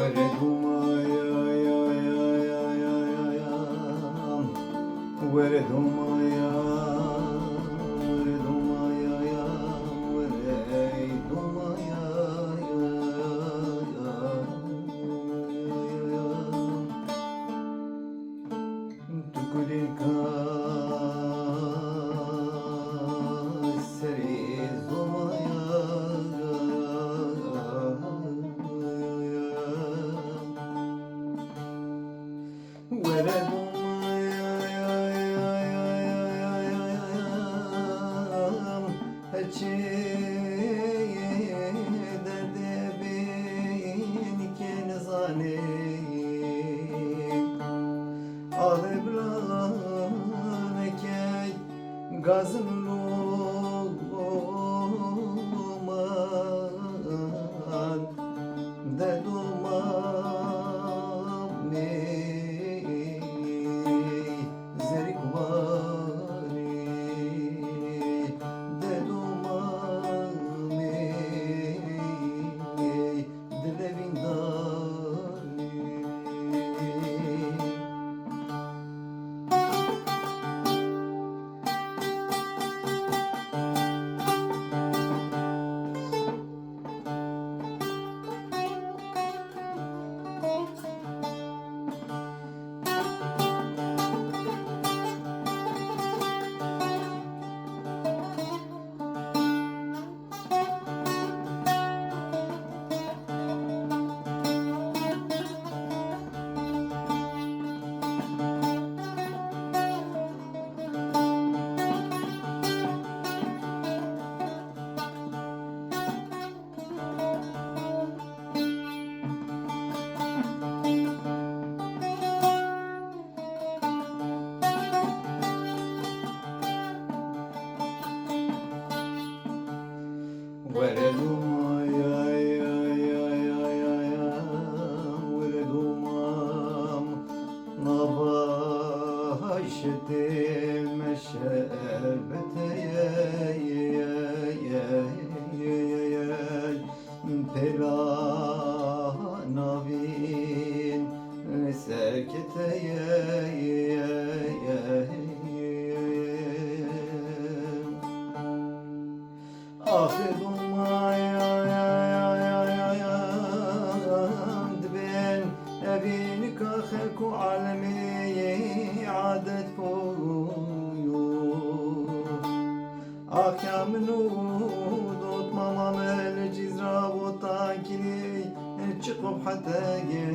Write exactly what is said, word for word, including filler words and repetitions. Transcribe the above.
Were doma ya, ya, ya, ya, ya, ya. Were doma ya, were doma ya, ya, were doma ya, ya, ya, ya, ya. Tu gulên ka serê zomaya. Were zomaya, heçê derdê bîn kê nizanê. Axê bila nekey gazin loman de domamê zerîk warê de domamê. Dilê vîndarî. Were doma ya, ya, ya, ya, ya, were doma. Nava şitê me şerbete ye, ye, ye, ye, ye, ye. Pêla navîn serkete ye, ye, ye, ye. Axê domaya dibên evîn ka xelk û alemê adet boyo. Axya min û dotmama me li Cîzra Botankî çi qubhete ye.